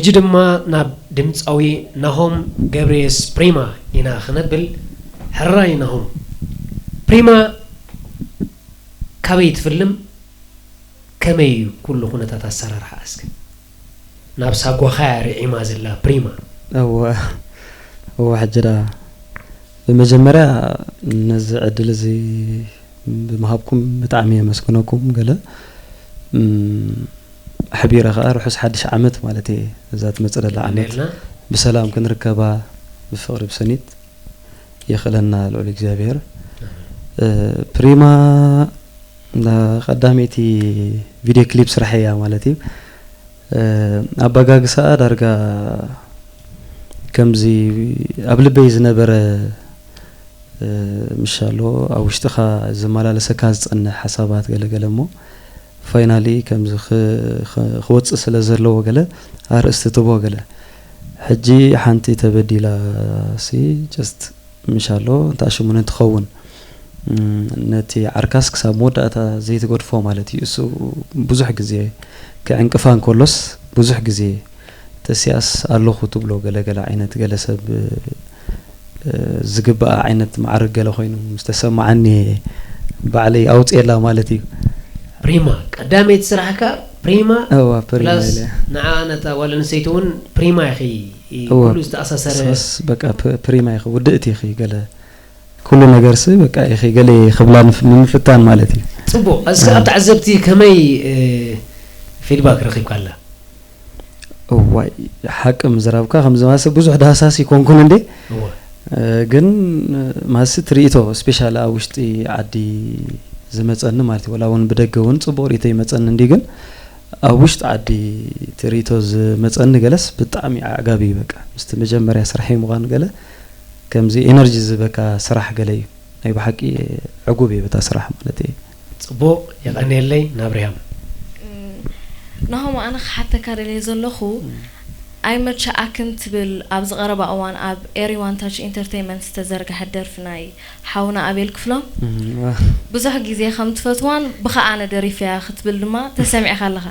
ሕጂ ድማ ናብ ድምፃዊ ናሆም ገብረየስ ፕሪማ ኢና ክነብል። ሕራይ ናሆም፣ ፕሪማ ካበይ ትፍልም? ከመይ እዩ ኩሉ ኩነታት ኣሰራርሓ? እስከ ናብ ሳጓኻ እያ ርዒማ ዘላ ፕሪማ። እወ፣ እወ፣ ሕጂ ደኣ ብመጀመርያ ነዚ ዕድል እዚ ብምሃብኩም ብጣዕሚ የመስግነኩም። ገለ፣ እም፣ ኣሕቢረ ከኣ ርሑስ ሓድሽ ዓመት ማለት እየ። እዛ ትመጽእ ዘላ ዓመት የቐንየልና። ብሰላም ክንርከባ ብፍቕሪ ብሰኒት የኽእለና ልዑል እግዚኣብሔር። እ፣ ፕሪማ፣ ና ቀዳመይቲ ቪድዮ ክሊፕ ስራሕ እያ ማለት እዩ። እ፣ ኣበጋግሳኣ ዳርጋ ከምዚ ኣብ ልበይ ዝነበረ፣ እ፣ ምሻሎ ኣብ ውሽጥኻ ዝመላለሰካ ዝጸንሕ ሓሳባት ገለ ገለ እሞ ፋይናሊ ከምዚ ክ-፣ ክ-፣ ክወጽእ ስለ ዘለዎ ገለ ኣርእስቲ ትቦ ገለ። ሕጂ ሓንቲ ተበዲላ ሲ ጀስት ምሻሎ እንታይ ሽሙ ንትኸውን፣ እም፣ ነቲ ዓርካስ ክሳብ መወዳእታ ዘይትገድፎ ማለት እዩ። እሱ ብዙሕ ግዜ ክዕንቅፋ እንከሎስ ብዙሕ ግዜ ተሲኣስ ኣለኹ ትብሎ ገለ ገለ ዓይነት ገለ ሰብ፣ እ፣ ዝግባኣ ዓይነት ማዕርግ ገለ ኮይኑ ምስ ተሰማዓኒ ባዕለይ ኣውፅኤላ ማለት እዩ። ፕሪማ ቀዳመይቲ ስራሕካ ፕሪማ እዋ፣ ፕሪማ ፕላስ ኢለ። ንዓ ነታ ጓል ኣንስተይቲ እውን ፕሪማ ኢኺ፣ እዋ። ኩሉ ዝተኣሳሰረ። ንስኻስ በቃ ፕ-፣ ፕሪማ ኢኺ፣ ውድእቲ ኢኺ ገለ ኩሉ ነገርሲ በቃ ኢኺ ገለ ክብላ ንፍ-፣ ንምፍታን ማለት እዩ። ፅቡቕ። እስከ እዋ። ኣብ ተዓዘብቲ ከመይ፣ እ፣ ፊድባክ ረኺብካ ኣላ? እዋይ፣ ሓቂ ምዝራብካ ከምዚ ማሰ ብዙሕ ዳህሳስ ይኮንኩን እንዴ? እዋ። እ፣ ግን ማሲ ትርኢቶ ስፔሻል ኣብ ውሽጢ ዓዲ ዝመጸኒ ማለት እዩ። ወላ እውን ብደገ እውን ጽቡቕ ርኢቶ ይመጸኒ እንዲ፣ ግን ኣብ ውሽጢ ዓዲ ትርኢቶ ዝመጸኒ ገለስ ብጣዕሚ ኣዕጋቢ እዩ። በቃ ምስቲ መጀመርያ ስራሐይ ምዃኑ ገለ ከምዚ ኤነርጂ ዝበካ ስራሕ ገለ እዩ። ናይ ብሓቂ ዕጉብ እየ በታ ስራሕ ማለት እየ። ጽቡቕ፣ የቐንየለይ ናብርያም። እም፣ ናሆም፣ ኣነ ክሓተካ ደልየ ዘለኹ፣ እም። ኣይመቸኣክን ትብል ኣብዚ ቀረባ እዋን ኣብ ኤሪ ዋን ታች ኢንተርቴይንመንት ዝተዘርግሐት ደርፊ ናይ ሓውና ኣቤል ክፍሎም እም፣ ዋ። ብዙሕ ግዜ ከም ትፈትዋን ብኸኣ ኣነ ደሪፈያ ክትብል ድማ ተሰሚዕካ ኣለኻ።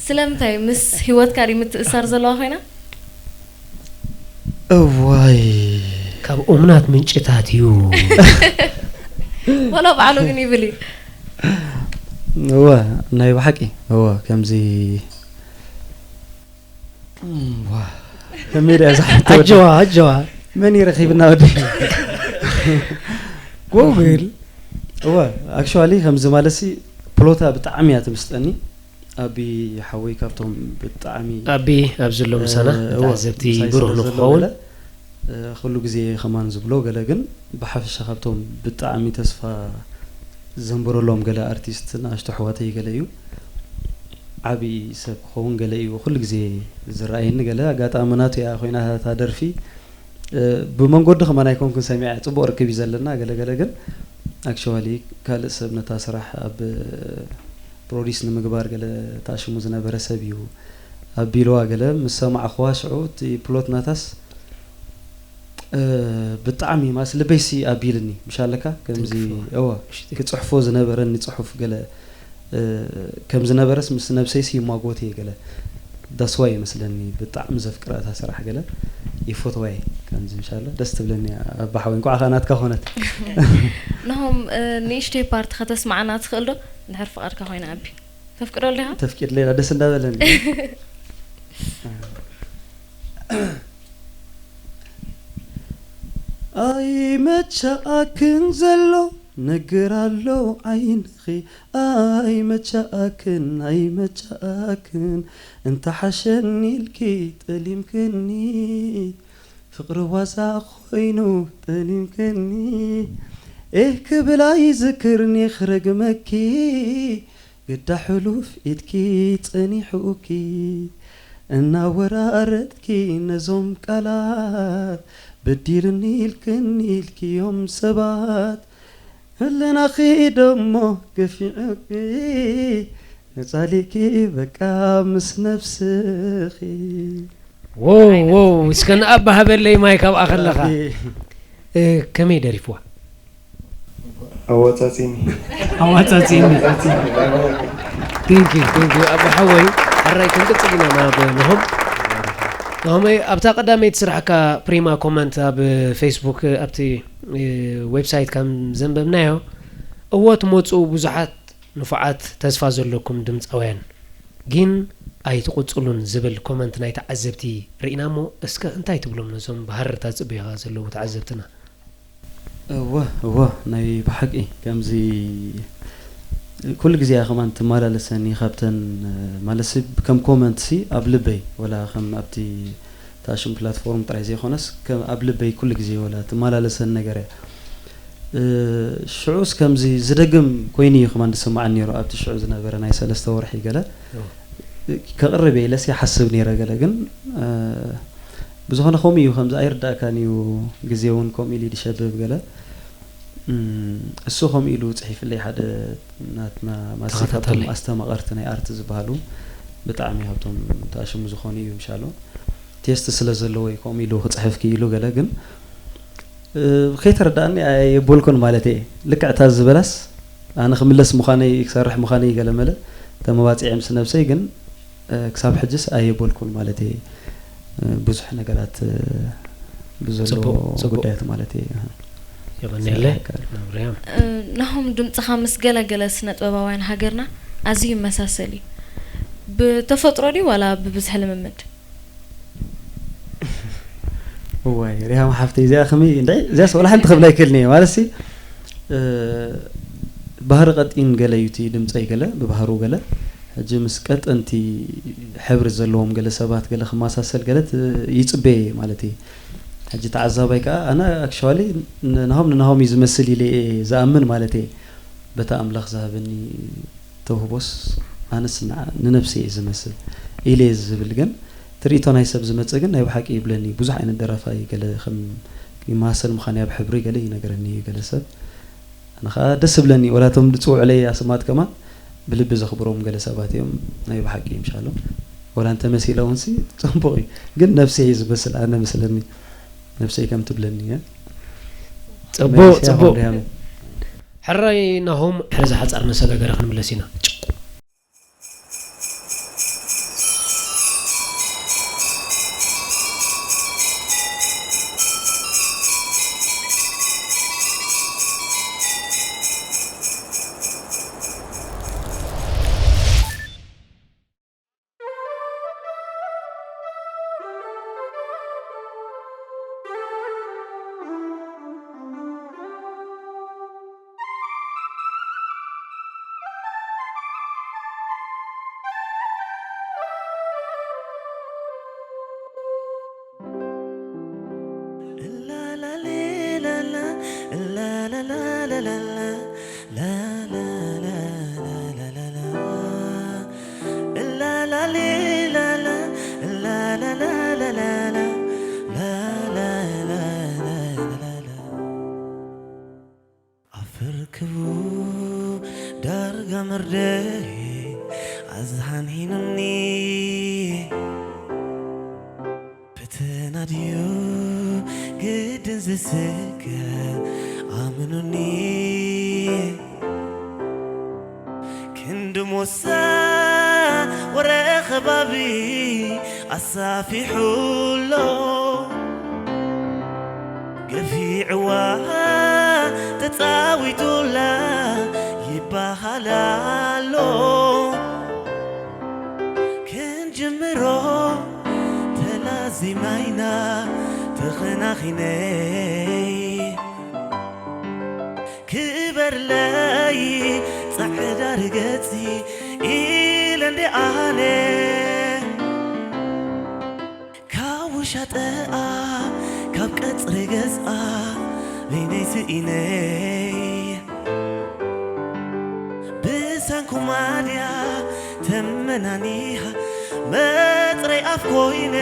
ስለምንታይ? ምስ ህይወትካ ድዩ ምትእሳር ዘለዋ ኮይና? እዋይ። ካብ እሙናት ምንጭታት እዩ። ወላ ባዕሉ ግን ይብል እዩ። እወ፣ ናይ ብሓቂ። እወ፣ ከምዚ፣ እም፣ ዋ። ከመይ ድያ እዛ ሕቶ? ኣጀዋ፣ ኣጀዋ። መን እዩ ረኺብና ወዲ? ጉግል። እወ፣ ኣክቹዋሊ ከምዚ ማለትሲ ፕሎታ ብጣዕሚ እያ ትምስጠኒ። ኣቢ ሓወይ ካብቶም ብጣዕሚ ኣቢ ኣብዚ ዘሎ ምሳና እ፣ እወ፣ ተዓዘብቲ ምሳይ ብሩህ ስለ ዘሎ ንክኸውን። ገለ፣ እ፣ ኩሉ ግዜ ከማን ዝብሎ ገለ ግን ብሓፈሻ ካብቶም ብጣዕሚ ተስፋ ዘንበረሎም ገለ ኣርቲስት ንኣሽቱ ኣሕዋተይ ገለ እዩ። ዓቢ ሰብ ክኸውን ገለ እዩ ኩሉ ግዜ ዝረኣየኒ ገለ ኣጋጣሚ ናቱ እያ ኮይና እታ ደርፊ። እ፣ ብመንጎዲ ከማን ኣይኮንኩን ሰሚዐ፣ ጽቡቕ ርክብ እዩ ዘለና ገለ ገለ፣ ግን ኣክቹዋሊ ካልእ ሰብ ነታ ስራሕ ኣብ ፕሮዲስ ንምግባር ገለ ተኣሽሙ ዝነበረ ሰብ እዩ ኣቢልዋ ገለ ምስ ሰማዕኽዋ ሽዑ እቲ ፕሎት ናታስ፣ እ፣ ብጣዕሚ ማስ ልበይሲ ኣቢልኒ። ምሽ ኣለካ ከምዚ፣ ትግፎ። እዋ፣ እሺ፣ ትግፎ። ክጽሕፎ ዝነበረኒ ጽሑፍ ገለ እ፣ ከም ዝነበረስ ምስ ነብሰይሲ ይማጎት እየ ገለ። ዳስዋይ ይመስለኒ ብጣዕሚ ዘፍቅራ እታ ስራሕ ገለ ይፈትዋ እየ። ከምዚ ምሻሎ ደስ ትብለኒ ኣባሓወይ፣ እንኳዕ ኸኣ ናትካ ኾነት። ናሆም፣ እ፣ ንእሽተይ ፓርት ከተስማዓና ትኽእል ዶ? እንድሕር ፍቓድካ ኮይና ኣቢ። ተፍቅዶ ኣለኻ? ተፍቂድለይ ደስ እንዳበለኒ። ኣይመቻኣክን ዘሎ ነገር ኣሎ ዓይንኺ፣ ኣይመቻኣክን፣ ኣይመቻኣክን፣ እንተሓሸኒ ኢልኪ ጠሊምክኒ፣ ፍቕሪ ዋዛ ኮይኑ ጠሊምክኒ፣ ኤህ ክብል ኣይዝክርኒ ክረግመኪ፣ ግዳ ሕሉፍ ኢድኪ ጸኒሑኪ፣ እናወራረድኪ ነዞም ቃላት፣ በዲልኒ ኢልክኒ ኢልክዮም ሰባት፣ ህልናኺ ደሞ ገፊዑኪ፣ ነጻሊኪ በቃ ምስ ነብስኺ። ዎው፣ ዎው፣ እስከ ንኣባ ሃበለይ ማይ ካብኣ ከለኻ። ኣቢ። እ፣ ከመይ ደሪፍዋ? ኣዋጻጺኒ። ኣዋጻጺኒ። ኣዋጻጺኒ። Thank you፣ thank you። ኣባ ሓወይ፣ ሕራይ ክንቅጽል ኢና ናብ ናሆም። ናሆመይ፣ ኣብታ ቀዳመይቲ ስራሕካ ፕሪማ ኮመንት ኣብ ፌስቡክ፣ ኣብቲ ዌብሳይት ከም ዘንበብናዮ፣ እወ ትመፁ ብዙሓት ንፉዓት ተስፋ ዘለኩም ድምፃውያን ግን ኣይትቕፅሉን ዝብል ኮመንት ናይ ተዓዘብቲ ርኢና እሞ፣ እስከ እንታይ ትብሎም ነዞም ብሃረርታ ዝፅበዩኻ ዘለዉ ተዓዘብትና? እወ እወ ናይ ብሓቂ ከምዚ ኩሉ ግዜ እያ ከማን ትመላለሰኒ ካብተን ማለትሲ ከም ኮመንት ሲ ኣብ ልበይ ወላ ከም ኣብቲ ታሽም ፕላትፎርም ጥራይ ዘይኮነስ ከም ኣብ ልበይ ኩሉ ግዜ ወላ ትመላለሰኒ ነገር እያ። ሽዑስ ከምዚ ዝደግም ኮይኑ እዩ ከማን ዝስማዓኒ ነይሩ ኣብቲ ሽዑ ዝነበረ ናይ ሰለስተ ወርሒ ገለ ከቕርብ እየ ኢለስ ይሓስብ ነይረ ገለ ግን ብዝኾነ ከምኡ እዩ ከምዚ ኣይርዳእካን እዩ ግዜ እውን ከምኡ ኢሉ ይሸብብ ገለ እሱ ከምኡ ኢሉ ፅሒፍለይ ሓደ ናትና ማሲ ካብቶም ኣስተማቐርቲ ናይ ኣርት ዝበሃሉ ብጣዕሚ ካብቶም ተኣሽሙ ዝኾኑ እዩ ምሻሎ ቴስት ስለ ዘለዎ እዩ ከምኡ ኢሉ ክፅሕፍ ክኢሉ ገለ ግን ከይተረዳእኒ ኣየቦልኩን ማለት እየ ልክዕ እታ ዝበላስ ኣነ ክምለስ ምዃነይ ክሰርሕ ምዃነይ ገለ መለ ተመባፂዐ ምስ ነብሰይ ግን ክሳብ ሕጅስ ኣየቦልኩን ማለት እየ ብዙሕ ነገራት ብዘለዎ ጉዳያት ማለት እየ የቐንየለይ ናብርያም ናሆም ድምፅኻ ምስ ገለገለ ስነ ጥበባውያን ሃገርና ኣዝዩ ይመሳሰል እዩ ብተፈጥሮ ድዩ ዋላ ብብዝሒ ልምምድ እዋይ ሪሃም ሓፍተይ እዚኣ ከመይ እንታይ እዚኣስ ወላ ሓንቲ ክብላ ይክእልን እየ ማለት ሲ ባህሪ ቀጢን ገለ እዩ እቲ ድምፀይ ገለ ብባህሩ ገለ ሕጂ ምስ ቀጠንቲ ሕብሪ ዘለዎም ገለ ሰባት ገለ ክመሳሰል ገለ ይፅበየ ማለት እዩ ሕጂ ተዓዛባይ ከዓ ኣነ ኣክሸዋሊ ናሆም ንናሆም እዩ ዝመስል ኢለ ዝኣምን ማለት እየ በታ ኣምላኽ ዝሃበኒ ተውህቦስ ኣነስ ንነብሰይ እየ ዝመስል ኢለ ዝብል ግን ትርኢቶ ናይ ሰብ ዝመጽእ ግን ናይ ብሓቂ ይብለኒ ብዙሕ ዓይነት ደራፋይ ገለ ከም ይመሳሰል ምዃን ኣብ ሕብሪ ገለ ይነግረኒ እዩ ገለ ሰብ ኣነ ከዓ ደስ ዝብለኒ ወላ እቶም ዝፅውዑለይ ኣስማት ከማን ብልቢ ዘኽብሮም ገለ ሰባት እዮም ናይ ብሓቂ ይምሻሎም ወላ እንተመሲለ እውን ሲ ፅቡቕ እዩ ግን ነብሰይ እዩ ዝመስል ኣነ መስለኒ ነብሰይ ከም ትብለኒ እየ ፅቡቅ ፅቡቅ ሕራይ ናሆም ሕርዚ ሓፃር መሰጋገሪ ክንምለስ ኢና ኣፍርክቡ ዳርጋ መርደይ ኣዝሓንሂኑኒ ፈተና ድዩ ግድን ዝስከ ኣምኑኒ ክንዲ ሞሳ ወረ ኸባቢ ኣሳፊሑ ኣሎ ገፊዕዋ ተጻዊቱላ ይበሃል ኣሎ ክንጅምሮ ተላዚምና ኢና ተኸናኺነይ ክበርለይ ጻዕዳ ርገጺ ኢለ እንደ ኣነ ካብ ውሻጠኣ ካብ ቀጽሪ ገዝኣ በይነይ ስኢነይ ብሰንኩማ ድያ ተመናኒኻ መጽረይ ኣፍ ኮይነ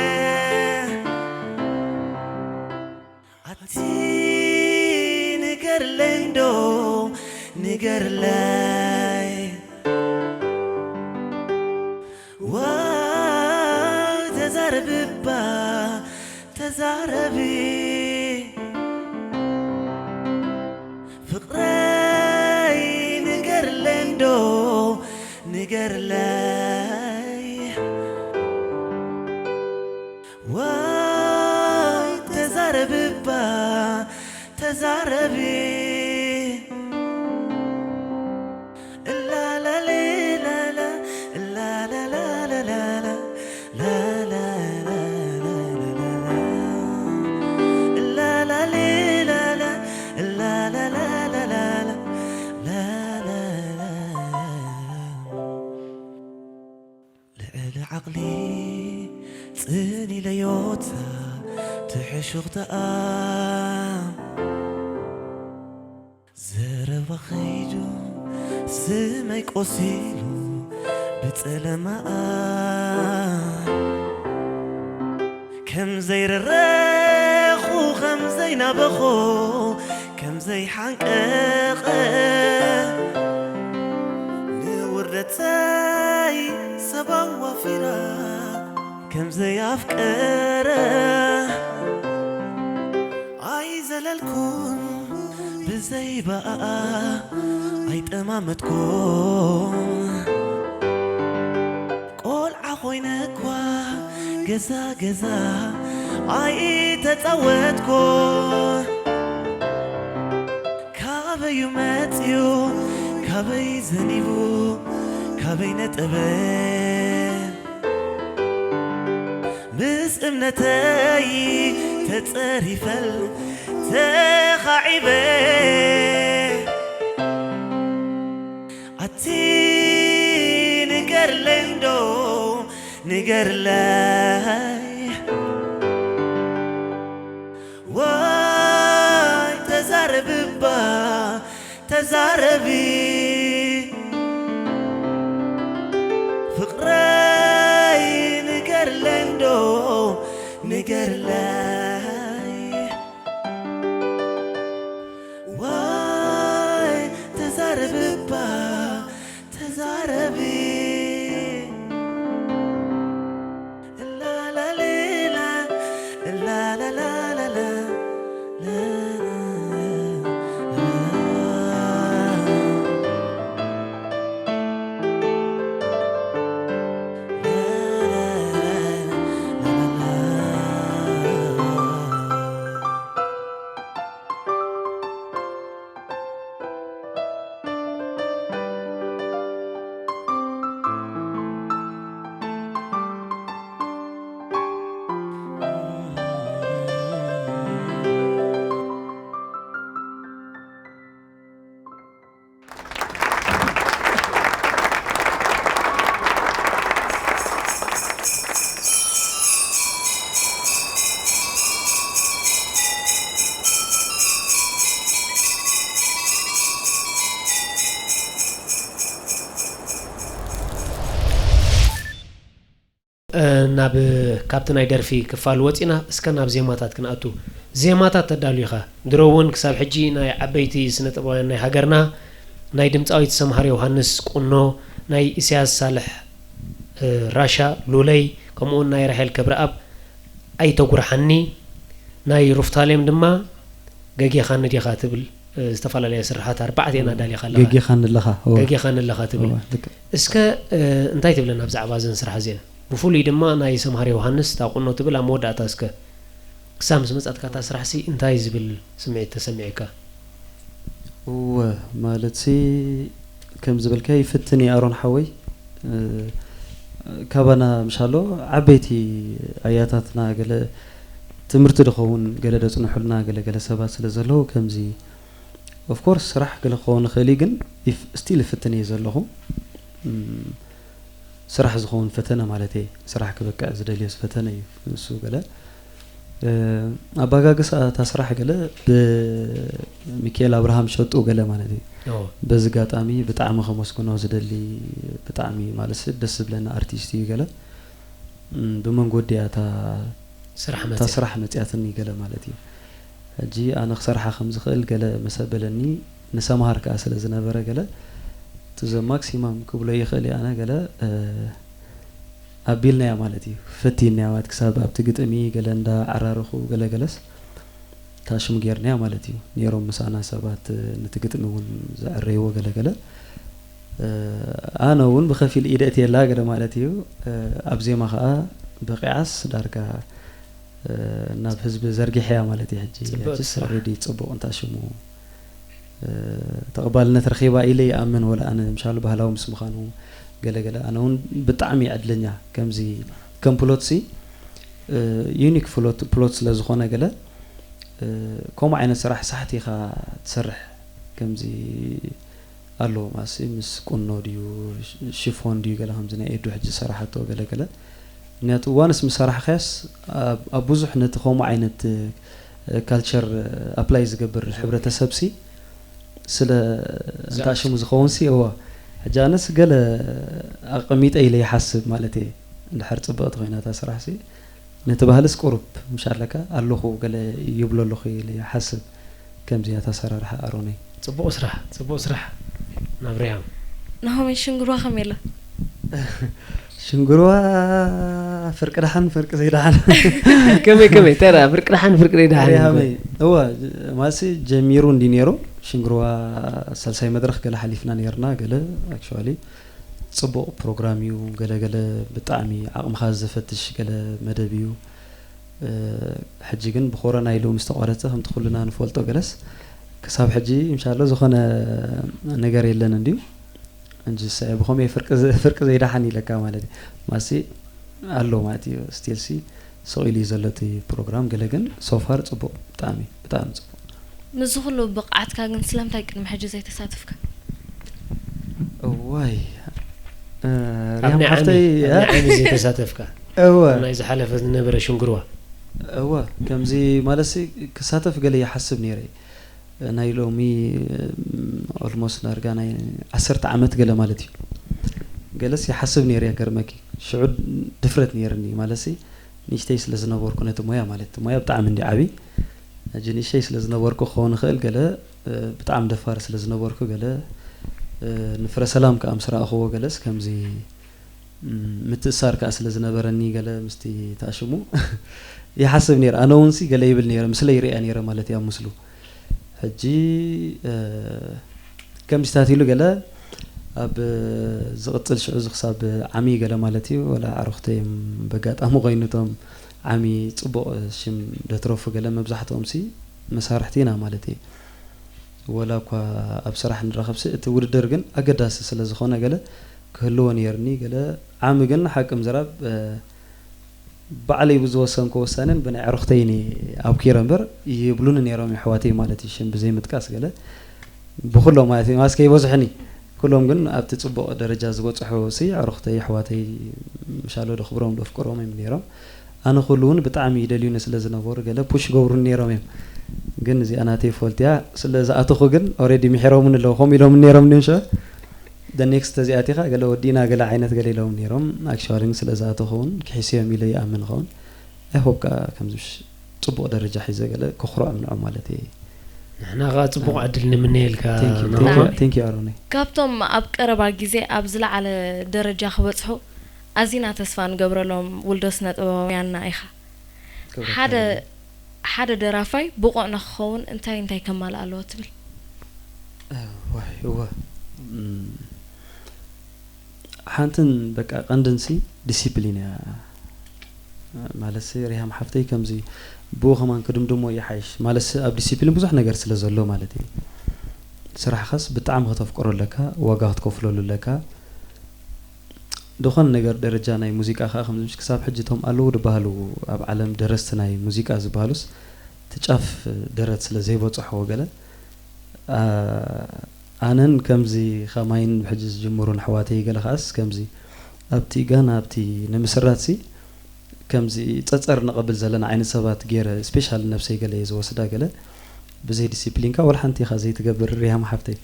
ኣቲ ንገርለይ እንዶ ንገርለይ ዋው ተዛረቢ እባ ተዛረቢ ፍቕረይ ንገርለይ እንዶ ንገርለይ ተዛረቢ። እላላሌላላ፣ እላላላላላ፣ ላላላላላ፣ እላላሌላላ፣ እላላላላላ፣ ላላላላ። ልዕሊ ዓቕሊ ጽን ኢለዮታ ትሕሹኽተኣ ዘረባ ኸይዱ ስመይ ቆሲሉ ብጸለማኣ ከም ዘይረረኹ ከም ዘይናበኹ ከም ዘይሓንቀቐ ንውርደተይ ሰብ ኣዋፊራ ከም ዘይ ኣፍቀረ ኣይዘለልኩን ብዘይ በኣኣ ኣይጠማመትኩን ቆልዓ ኮይነ እኳ ገዛ ገዛ ኣይተጻወትኩን ካበዩ መጽዩ ካበይ ዘኒቡ ካበይ ነጠበ ምስ እምነተይ ተጸሪፈል ተኻዒበ ኣቲ ንገርለይ እንዶ ንገርለይ ዋይ ተዛረብባ ተዛረቢ ፍቕረይ ንገርለይ እንዶ ንገርለይ ዋይ ተዛረብባ ተዛረቢ ላላሌላ ላላላላላ ናብ ካብቲ ናይ ደርፊ ክፋል ወፂና እስከ ናብ ዜማታት ክንኣቱ። ዜማታት ተዳልዩ ኢኻ። ድሮ እውን ክሳብ ሕጂ ናይ ዓበይቲ ስነ ጥበባውያን ናይ ሃገርና ናይ ድምፃዊት ሰምሃር ዮሃንስ ቁኖ፣ ናይ ኢሳያስ ሳልሕ ራሻ ሉለይ፣ ከምኡውን ናይ ራሄል ክብረኣብ ኣይተጉርሓኒ፣ ናይ ሩፍታሌም ድማ ገጌኻኒ ዲኻ ትብል ዝተፈላለያ ስርሓት ኣርባዕተ ኢና ዳሊኻ ኣለኻ። ገጌኻኒ ኣለኻ። እወ። ገጌኻኒ ኣለኻ ትብል። እወ፣ ልክዕ። እስከ እንታይ ትብለና ብዛዕባ እዘን ስራሕ እዚአን? ብፍሉይ ድማ ናይ ሰምሃር ዮሃንስ እታ ቁኖ ትብል ኣብ መወዳእታ እስከ ክሳብ ምስ መጻትካ እታ ስራሕሲ እንታይ ዝብል ስምዒት ተሰሚዑካ? እወ፣ ማለትሲ ከም ዝበልካዮ ይፍትን እየ ኣሮን ሓወይ። እ፣ ካባና ምሻሎ ዓበይቲ ኣያታትና ገለ ትምህርቲ ድኸውን ገለ ደጽንሑልና ገለ ገለ ሰባት ስለ ዘለዉ ከምዚ of course ስራሕ ገለ ክኸውን ይኽእል እዩ፣ ግን ይፍ-፣ still ይፍትን እየ ዘለኹ። እም፣ ስራሕ ዝኸውን ፈተነ ማለት እየ። ስራሕ ክበቅዕ ዝደልዮ ፈተነ እዩ ንሱ ገለ። እ፣ ኣባጋግሳ እታ ስራሕ ገለ ብሚካኤል ኣብርሃም ሸጡ ገለ ማለት እዩ። ኦ። በዚ ኣጋጣሚ ብጣዕሚ ከመስግኖ ዝደሊ፣ ብጣዕሚ ማለትሲ ደስ ዝብለኒ ኣርቲስት እዩ ገለ። እም፣ ብመንጎ ድያ እታ ስራሕ እታ መጽያ። ስራሕ መጽያትኒ ገለ ማለት እዩ። ሕጂ ኣነ ክሰርሓ ከም ዝኽእል ገለ ምስ ኣበለኒ፣ ንሰምሃር ከኣ ስለ ዝነበረ ገለ፣ to the maximum ክብሎ ይኽእል እየ ኣነ ገለ፣ እ፣ ኣቢልናያ ማለት እዩ። ፈቲንናያ ማለት ክሳብ ኣብቲ ግጥሚ ገለ እንዳ ዓራረኹ ገለ ገለስ፣ እታ ሽም ጌርናያ ማለት እዩ። ነይሮም ምሳና ሰባት፣ እ፣ ነቲ ግጥሚ እውን ዘዕረይዎ ገለ ገለ። እ፣ ኣነ እውን ብኸፊል ኢደ እትየላ ገለ ማለት እዩ። እ፣ ኣብ ዜማ ኸኣ በቒዓስ ዳርጋ ናብ ህዝቢ ዘርጊሕያ ማለት እዩ። ሕጂ ጽብቕቲ ሕጂ ስራሕ። ኦልሬዲ ጽቡቕ እንታ ሽሙ ተቐባልነት ረኺባ ኢለ ይኣምን። ወላ ኣነ ምሻሉ ባህላዊ ምስ ምዃኑ ገለገለ ኣነ እውን ብጣዕሚ ዕድለኛ ከምዚ ከም ፕሎትሲ ዩኒክ ፕሎት ፕሎት ስለ ዝኾነ ገለ ከምኡ ዓይነት ስራሕ ሳሕቲ ኢኻ ትሰርሕ ከምዚ ኣሎ ማሲ ምስ ቁኖ ድዩ ሽፎን ድዩ ገለ ከምዚ ናይ ኤዱ ሕጂ ሰራሓቶ ገለ ገለ ምክንያቱ ዋንስ ምስ ሰራሕካያስ ኣብ ብዙሕ ነቲ ከምኡ ዓይነት ካልቸር ኣፕላይ ዝገብር ሕብረተሰብ ሲ ስለ እንታ ሽሙ ዝኸውን ሲ እዋ ሕጂ ኣነስ ገለ ኣቐሚጠ ኢለ ይሓስብ ማለት እየ እንድሕር ፅብቕቲ ኮይና እታ ስራሕ ሲ ነቲ ባህልስ ቁሩብ ምሽ ኣለካ ኣለኹ ገለ ይብሎ ኣለኹ ኢለ ይሓስብ ከምዚ እያ እታ ኣሰራርሓ ኣሮነይ ጽቡቕ ስራሕ ጽቡቕ ስራሕ ናብ ሪያም ናሆመይ ሽንግርዋ ከመይ ኣላ ሽንግርዋ ፍርቂ ደሓን ፍርቂ ዘይደሓን ከመይ ከመይ ተራ ፍርቂ ደሓን ፍርቂ ደሓን ሪሃመይ እዋ ማሲ ጀሚሩ እንዲ ነይሩ ሽንግርዋ ሳልሳይ መድረክ ገለ ሓሊፍና ነርና ገለ ኣክቹዋሊ ጽቡቕ ፕሮግራም እዩ ገለ ገለ ብጣዕሚ ዓቕምኻ ዘፈትሽ ገለ መደብ እዩ ሕጂ ግን ብኮሮና ኢሉ ምስ ተቋረፀ ከምቲ ኩልና ንፈልጦ ገለስ ክሳብ ሕጂ ምሻሎ ዝኾነ ነገር የለን እንድዩ እንጂ ሰ ብኸምኡ ፍርቂ ዘ- ፍርቂ ዘይደሓን ኢለካ ማለት እዩ ማሲ ኣሎ ማለት እዩ ስቲል ሲ ስቕ ኢሉ እዩ ዘሎ እቲ ፕሮግራም ገለ ግን ሶፋር ፅቡቕ ብጣዕሚ ብጣዕሚ ፅቡቕ ምስዚ ኩሉ ብቕዓትካ ግን ስለምንታይ ቅድሚ ሕጂ ዘይተሳተፍካ እዋይ እ፣ ኣብ ሪያም ናይ ዓሚ ሓፍተይ ኣብ ናይ ዓሚ ዘይተሳተፍካ እወ ናይ ዝሓለፈ ዝነበረ ሽንግርዋ እወ ከምዚ ማለሲ ክሳተፍ ገለ ይሓስብ ነይረ ናይ ሎሚ ኦልሞስት ዳርጋ ናይ ዓሰርተ ዓመት ገለ ማለት እዩ ገለስ ይሓስብ ነይረ ገርመኪ ሽዑ ድፍረት ነይርኒ ማለሲ ንእሽተይ ስለ ዝነበርኩ ነቲ ሞያ ማለት ሞያ ብጣዕሚ እንዲ ዓብይ ሕጂ ንእሽተይ ስለ ዝነበርኩ ክኸውን ይኽእል ገለ እ፣ ብጣዕሚ ደፋር ስለ ዝነበርኩ ገለ እ፣ ንፍረ ሰላም ከዓ ምስ ረኣኽዎ ገለስ ከምዚ ም፣ ምትእሳር ከዓ ስለ ዝነበረኒ ገለ ምስቲ ታሽሙ ይሓስብ ነይረ ኣነ እውን ሲ ገለ ይብል ነይረ ምስለ ይሪኣ ነይረ ማለት እያ ምስሉ ሕጂ እ፣ ከምዚታት ኢሉ ገለ ኣብ ዝቕፅል ሽዑ እዚ ክሳብ ዓሚ ገለ ማለት እዩ ወላ ኣዕሩኽተይ እዮም በጋጣሚ ኮይኑቶም ዓሚ ፅቡቕ ሽም ደትረፉ ገለ መብዛሕትኦም ሲ መሳርሕቲ ኢና ማለት እዩ ወላ እኳ ኣብ ስራሕ ንረኸብሲ እቲ ውድድር ግን ኣገዳሲ ስለ ዝኾነ ገለ ክህልዎ ነይርኒ ገለ ዓሚ ግን ሓቂ ምዝራብ ባዕለይ ብዝወሰንኩ ውሳኔን ብናይ ዕርኽተይን ኣብኪረ እምበር ይብሉኒ ነይሮም የሕዋተይ ማለት እዩ ሽም ብዘይ ምጥቃስ ገለ ብኩሎም ማለት እዩ ማስ ከይበዝሑኒ ኩሎም ግን ኣብቲ ፅቡቕ ደረጃ ዝበፅሑ ሲ ዕርኽተይ ኣሕዋተይ ምሻሎ ዶ ክብሮም ዶ ፍቅሮም እዮም ነይሮም ኣነ ኩሉ እውን ብጣዕሚ ይደልዩኒ ስለ ዝነበሩ ገለ ፑሽ ይገብሩኒ ነይሮም እዮም ግን እዚኣ ናተይ ፎልት እያ ስለ ዝኣተኹ ግን ኦሬዲ ምሒሮምኒ ኣለዉ ከምኡ ኢሎም ነይሮም ንንሸ the next ተዚኣቲኻ ገለ ወዲእና ገለ ዓይነት ገለ ኢሎም ነይሮም actually ግን ስለ ዝኣተኹ እውን ክሒስዮም ኢለ ይኣምን ኸውን I hope ከዓ ከምዚ ምሽ ፅቡቕ ደረጃ ሒዘ ገለ ክኹርዖም ንዖም ማለት እየ ንሕና ከዓ ፅቡቕ ዕድል ንምነየልካ ናሆም thank you ኣሮነይ ካብቶም ኣብ ቀረባ ግዜ ኣብ ዝለዓለ ደረጃ ክበፅሑ ኣዚና ተስፋ ንገብረሎም ውልዶ ስነ ጥበባውያንና ኢኻ ሓደ ሓደ ደራፋይ ብቑዕ ንክኸውን እንታይ እንታይ ከማልእ ኣለዎ ትብል ዋይ እወ እም፣ ሓንትን በቃ ቀንድንሲ ዲሲፕሊን እያ ማለትሲ ሪሃም ሓፍተይ ከምዚ ብኡ ከማን ክድምድሞ ይሓይሽ ማለትሲ ኣብ ዲሲፕሊን ብዙሕ ነገር ስለ ዘሎ ማለት እዩ ስራሕኻስ ብጣዕሚ ከተፍቅሮ ኣለካ ዋጋ ክትከፍለሉ ኣለካ ዝኾነ ነገር ደረጃ ናይ ሙዚቃ ከዓ ከምዚ ምሽ ክሳብ ሕጂ እቶም ኣለዉ ዝበሃሉ ኣብ ዓለም ደረስቲ ናይ ሙዚቃ ዝበሃሉስ እቲ ጫፍ ደረት ስለ ዘይበፅሕዎ ገለ ኣነን ከምዚ ከማይን ብሕጂ ዝጅምሩ ንሕዋተይ ገለ ከዓስ ከምዚ ኣብቲ ጋና ኣብቲ ንምስራት ሲ ከምዚ ጸጸር ንቐብል ዘለና ዓይነት ሰባት ገይረ ስፔሻል ነብሰይ ገለ እየ ዝወስዳ ገለ ብዘይ ዲሲፕሊንካ ወላ ሓንቲ ኢኻ ዘይትገብር ሪሃም ሓፍተይ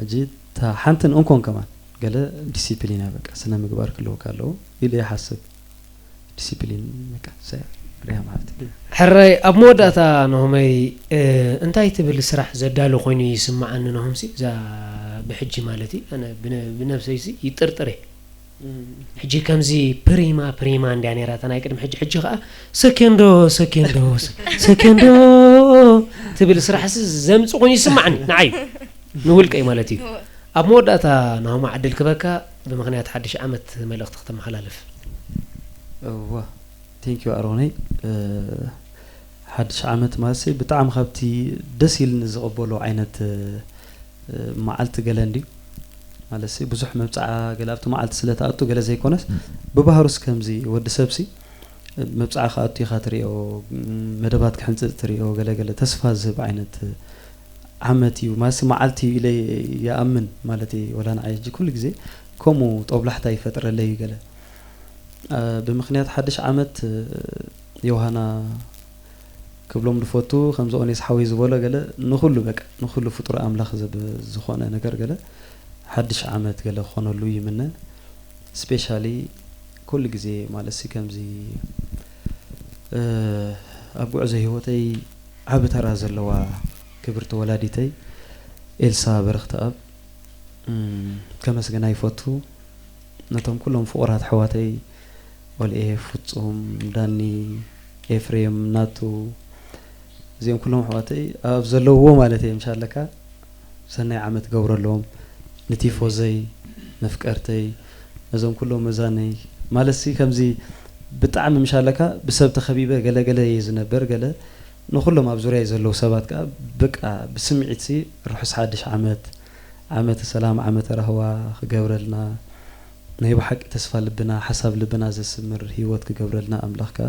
ሕጂ እታ ሓንትን እንኮን ከማን ገለ ዲሲፕሊን እያ በቃ ስነ ምግባር ክልውካ ኣለዎ ኢለ ይሓስብ ዲሲፕሊን በቃ ሰ ሪሃም ሓፍተይ ሕራይ ኣብ መወዳእታ ነሆመይ እንታይ ትብል ስራሕ ዘዳሉ ኮይኑ ይስምዓኒ ነሆምሲ እዛ ብሕጂ ማለት እዩ ኣነ ብነብሰይሲ ይጥርጥር እየ ሕጂ ከምዚ ፕሪማ ፕሪማ እንድያ ነይራ እታ ናይ ቅድሚ ሕጂ ሕጂ ከዓ ሰኬንዶ ሰኬንዶ ሰኬንዶ ትብል ስራሕሲ ዘምፅ ኮይኑ ይስማዕኒ ንዓይ ንውልቀይ ማለት እዩ ኣብ መወዳእታ ናሆማ ዕድል ክበካ ብምክንያት ሓድሽ ዓመት መልእክቲ ክተመሓላልፍ እዋ Thank you ኣሮነይ። ሓድሽ ዓመት ማለት ብጣዕሚ ካብቲ ደስ ኢልኒ ዝቕበሎ ዓይነት መዓልቲ ገለ እንድዩ። ማለት ብዙሕ መብፅዓ ገለ ኣብቲ መዓልቲ ስለ ትኣቱ ገለ ዘይኮነስ፣ ብባህሩስ ከምዚ ወዲ ሰብሲ መብፅዓ ክኣቱ ኢኻ ትሪኦ፣ መደባት ክሕንፅፅ ትሪኦ፣ ገለ ገለ ተስፋ ዝህብ ዓይነት ዓመት እዩ ማለት መዓልቲ እዩ ኢለ ይኣምን ማለት እዩ። ወላ ንዓይ ሕጂ ኩሉ ግዜ ከምኡ ጦብላሕታ ይፈጥረለይ እዩ ገለ። ብምክንያት ሓድሽ ዓመት ዮሃና ክብሎም ዝፈቱ፣ ከምዚ ኦኔስ ሓወይ ዝበሎ ገለ ንኹሉ በቃ ንኹሉ ፍጡር ኣምላኽ ዝብ ዝኾነ ነገር ገለ ሓድሽ ዓመት ገለ ክኾነሉ ይምነ። ስፔሻሊ ኩሉ ግዜ ማለት ሲ ከምዚ ኣብ ጉዕዞ ህይወተይ ዓቢ ተራ ዘለዋ ክብርቲ ወላዲተይ ኤልሳ በረኽተኣብ ከመስግና ይፈቱ። ነቶም ኩሎም ፍቑራት ኣሕዋተይ፣ ወልኤ፣ ፍጹም፣ ዳኒ፣ ኤፍሬም፣ ናቱ፣ እዚኦም ኩሎም ኣሕዋተይ ኣብ ዘለውዎ ማለት እየ። ምሻለካ ሰናይ ዓመት ገብረሎም፣ ንቲፎዘይ፣ መፍቀርተይ፣ ነዞም ኩሎም መዛነይ ማለት ሲ ከምዚ ብጣዕሚ ምሻለካ ብሰብ ተኸቢበ ገለገለ እየ ዝነበር። ገለ ንኹሎም ኣብ ዙርያ ዘለዉ ሰባት ከዓ ብቃ ብስምዒት ሲ ርሑስ ሓድሽ ዓመት፣ ዓመተ ሰላም፣ ዓመተ ራህዋ ክገብረልና፣ ናይ ብሓቂ ተስፋ ልብና፣ ሓሳብ ልብና ዘስምር ህይወት ክገብረልና ኣምላኽ ከዓ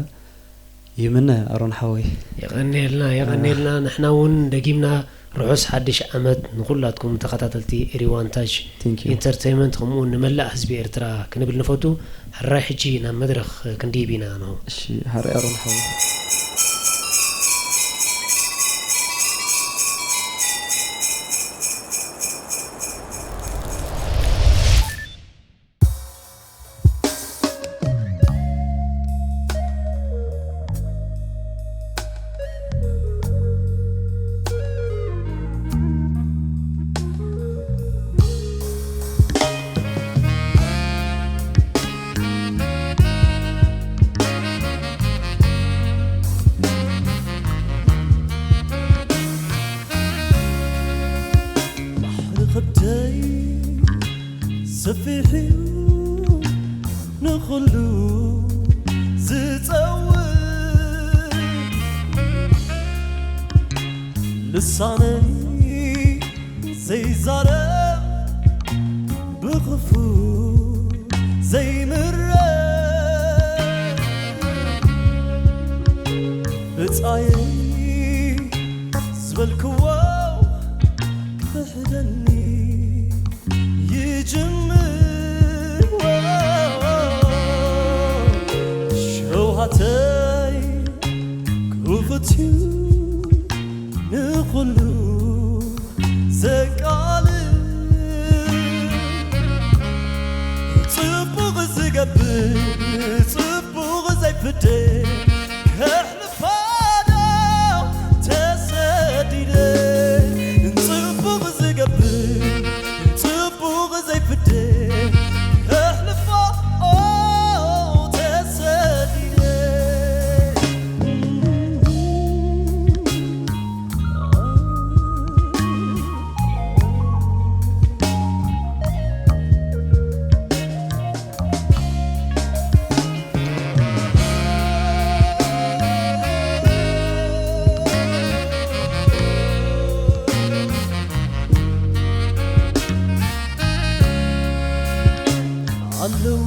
ይምነ። ኣሮን ሓወይ። የቐንየልና፣ የቐንየልና። ንሕና እውን ደጊምና ርሑስ ሓድሽ ዓመት ንኹላትኩም ተኸታተልቲ ኤሪዋንታጅ Thank you። ኢንተርቴይመንት፣ ከምኡ እውን ንመላእ ህዝቢ ኤርትራ ክንብል ንፈቱ። ሕራይ ሕጂ ናብ መድረኽ ክንድይብ ኢና። ንሆ። እሺ፣ ሓራይ ኣሮን ሓወይ። ባሕሪ ከብደይ ሰፊሕ እዩ ንኹሉ ዝጸውር፣ ልሳነይ ዘይዛረብ ብኽፉ ዘይምረ፣ ብጻየይ ዝበልክዎ ክሕደኒ ይጅምር። ሸውሃተይ ክፉት እዩ ንኹሉ ዘቃልል፣ ጽቡቕ ዝገብር ጽቡቕ ዘይፍደ፣ ከሕልፋ ዶ ተሰዲደ? ጽቡቕ ዝገብር ጽቡቕ ዘይፍደ፣ ከሕልፋ ኦ ተሰዲደ። ኣለዉ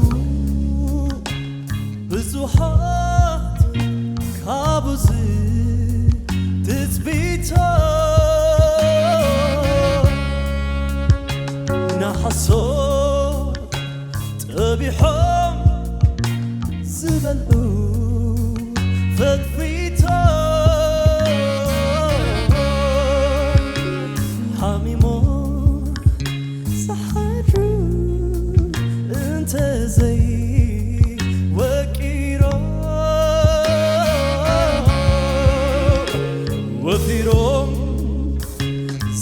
ብዙሓት ካብዚ ትጽቢቶ ንሓሶት ጠቢሖም ዝበልዑ ፈትፊቶም ሓሚሞም ዝሓድሩ እንተዘይ ወቂሮም ወፊሮም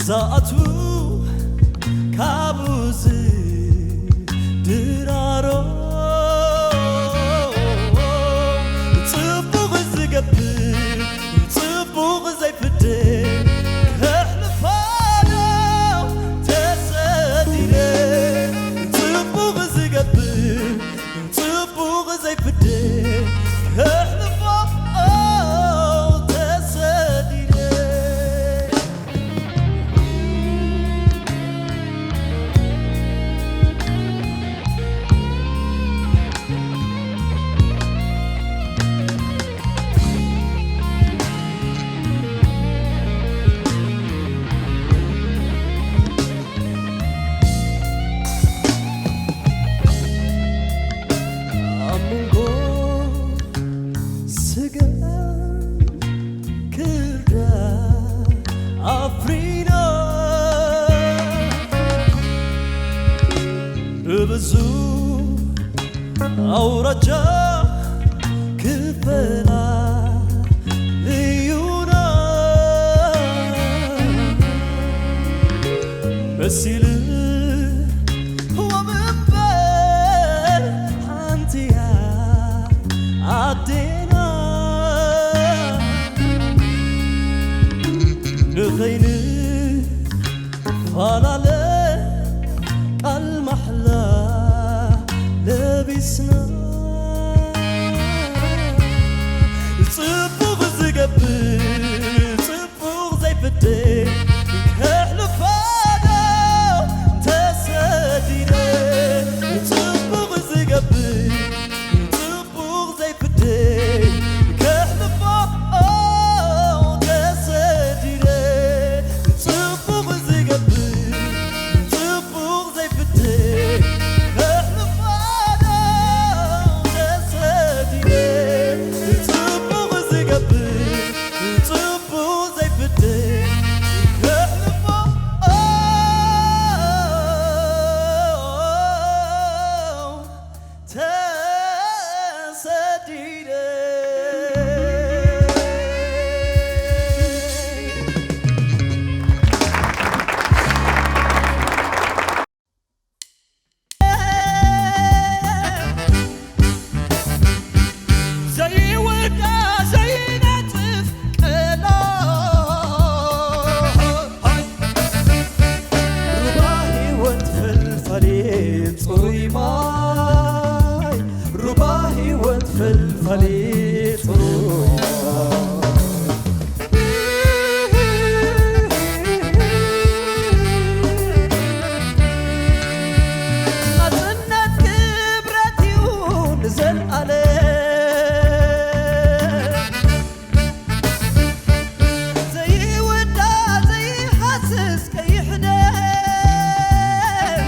ዝኣትዉ ካብዚ ድራሮ ጽቡቕ ዝገብር ጽቡቕ ዘይፍደ ከሕልፋዶ ተሰዲደ ጽቡቕ ዝገብር ጽቡቕ ዘይፍደ ከሕልፋዶ ኣውራጃ ክፈላ ልዩና መሲልዎም እምበር ሓንቲያ ኣዴና ንኸይንፈላለ ቃል ማሕላ ለቢስና ጽቡቕ ዝገብር ጽቡቕ ዘይፍደ ከሕልፋዶ ተሰዲደ ጽቡቕ ዝገብር ጽቡቕ ዘይፍደ ከሕልፎ ተሰዲደ ጽቡቕ ዝገብር ጽቡቕ ዘይፍደ ከሕልፎ ተሰዲደ ጽቡቕ ዝገብር ጽቡቕ ዘይፍደ ከሕልፎ ተሰዲደ ዘይውዳ ዘይነጥፍ ቀላይ ሩባ ህይወት ፈልፋሊ ጽሩይ ማይ ሩባ ህይወት ፈልፋሊ ጽሩይ ማይ ናጽነት ክብረት እዩ ንዘልኣለም ዘይውዳእ ዘይሃስስ ቀይሕ ደም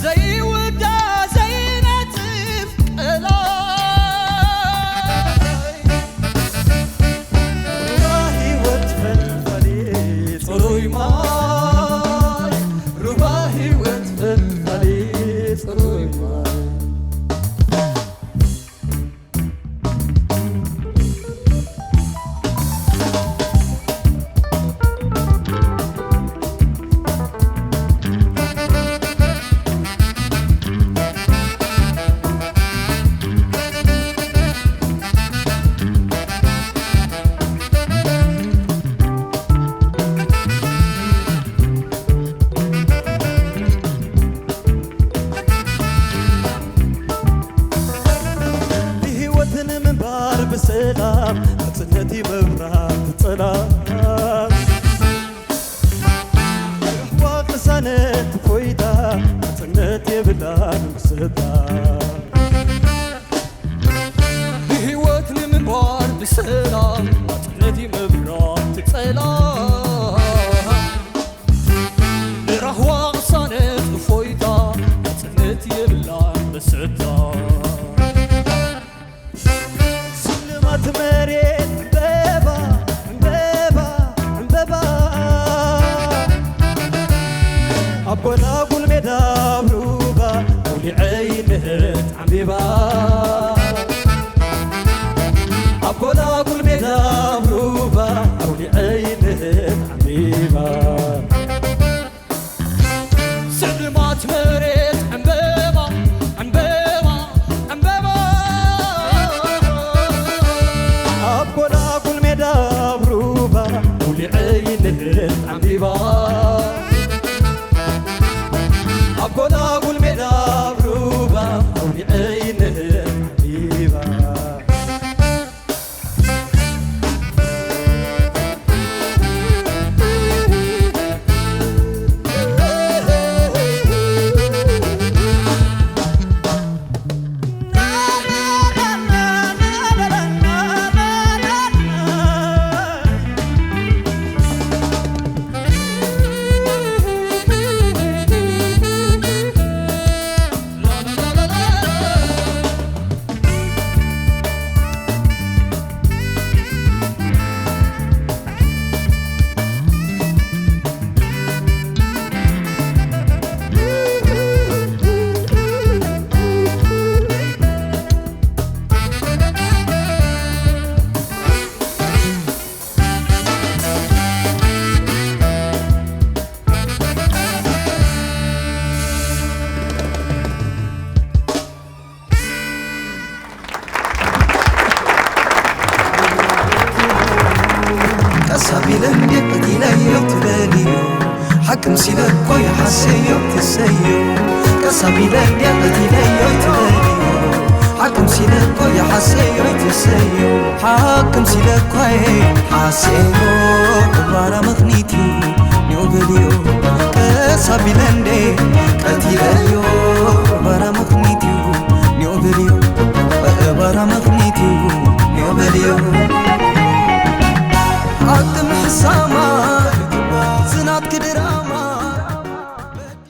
ዘይውዳእ ዘይነጽፍ ቀላይ ሩባ ህይወት ፈልፋሊ ጽሩይ ማይ ሩባ ህይወት ፈልፋሊ ጽሩይ ማይ ብህይወት ንምንባር ብሰላም ናጽነት እዩ መብራት ጸላም ርሕዋ ቅሳነት እፎይታ ናጽነት የብላን ምስታ ብህይወት ንምንባር ብሰላም ናጽነት እዩ መብራት ጸላም ንራህዋ ቅሳነት እፎይታ ናጽነት የብላን በሰታ ስልማት መሬት ዕምበባ ዕምበባ ዕምበባ ኣብ ጎላጉል ሜዳ ኣብ ሩባ ኣውሊዐይ ንህት ዓምቢባ ኣብ ጎላጉል ሜዳ ኣብ ሩባ ኣውሊዐይ ንህት ዓምቢባ ስልማት መሬት ዕምበባ ዕምበባ ዕምበባ ኣብ ጎላጉል ሜዳ ኣብ ሩባ ኣውሊዐይ ንህት ዓምቢባ ኣብ ጎላጉል ሜዳ ኣብ ሩባ ኣውሊዐይ ንህት ዓምቢባ ሳቢለ እንዴ ቀቲለዮ ይትበልዮ ሓክም ሲለኮ የሓሰዮ ይትሰዮ ሓክም ሲለኮ ሓሰዮ እባራ ምኽኒቲ ኒው በልዮ ቀሳቢለ እንዴ ቀቲለዮ